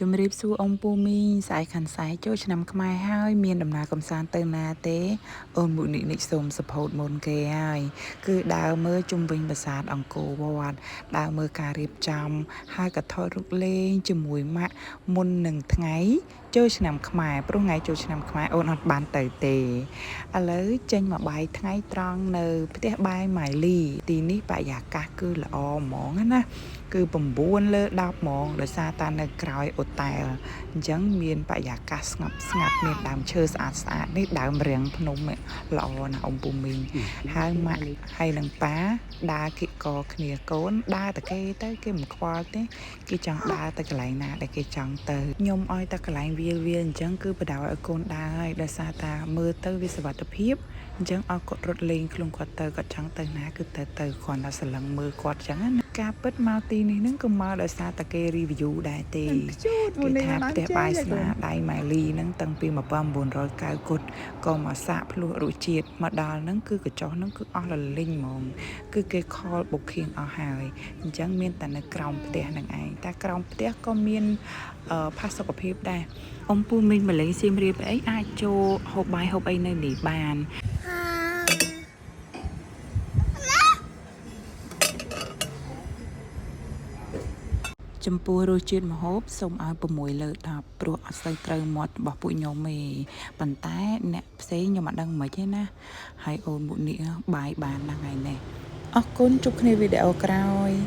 ជំរាបសួរអ៊ំពូមីងស្អែកខាន់សែចូលឆ្នាំខ្មែរហើយមានដំណើរកំសាន្តទៅណាទេអូនមុនិនិចសូម support មុនគេហើយគឺដើរមើលជុំវិញប្រាសាទអង្គរវត្តដើរមើលការរៀបចំហើយក៏ថតរូបលេងជាមួយម៉ាក់មុននឹងថ្ងៃចូលឆ្នាំខ្មែរព្រោះថ្ងៃចូលឆ្នាំខ្មែរអូនអត់បានទៅទេឥឡូវចេញមកបាយថ្ងៃត្រង់នៅផ្ទះបាយម៉ៃលីទីនេះបរិយាកាសគឺល្អហ្មងណា គឺ9លើ10ហ្មងដោយសារតានៅក្រោយអូតែលអញ្ចឹងមានបរិយាកាសស្ងប់ស្ងាត់មានដើមឈើស្អាតស្អាតនេះដើមរាំងភ្នំនេះល្អណាស់អ៊ំពូមីងហើយម៉ាក់ហើយនឹងប៉ាដើរគៀកកគ្នាកូនដើរតែគេទៅគេមិនខ្វល់ទេគេចង់ដើរទៅកន្លែងណាដែលគេចង់ទៅខ្ញុំឲ្យតែកន្លែងវាលវាលអញ្ចឹងគឺបដៅឲ្យកូនដើរហើយដោយសារតាមើលទៅវាសុវត្ថិភាពអញ្ចឹងឲ្យគាត់រត់លេងខ្លួនគាត់ទៅគាត់ចង់ទៅណាគឺទៅទៅគ្រាន់តែស្រឡឹងមើលគាត់អញ្ចឹងណាការពិតមកទីនេះហ្នឹងក៏មកដោយសារតែគេ review ដែរទេ ជូត គេថាផ្ទះបាយស្នាដៃម៉ែលីហ្នឹងតាំងពី1990គុតក៏មកសាកភ្លោះរសជាតិមកដល់ហ្នឹងគឺកញ្ចុះហ្នឹងគឺអស់លលីងហ្មងគឺគេខលបុកខៀងអស់ហើយអញ្ចឹងមានតែនៅក្រោមផ្ទះហ្នឹងឯងតែក្រោមផ្ទះក៏មានផាសុកភាពដែរអ៊ំពូមីងម្លេងសៀមរាបអីអាចចូលហូបបាយហូបអីនៅនេះបាន ចំពោះរសជាតិម្ហូបសូមឲ្យ6លើ10ព្រោះអត់សូវត្រូវមាត់របស់ពួកខ្ញុំទេប៉ុន្តែអ្នកផ្សេងខ្ញុំអត់ដឹងមិនទេណាហើយអូនមុខនេះបាយបានណាស់ថ្ងៃនេះអរគុណជួបគ្នាវីដេអូក្រោយ។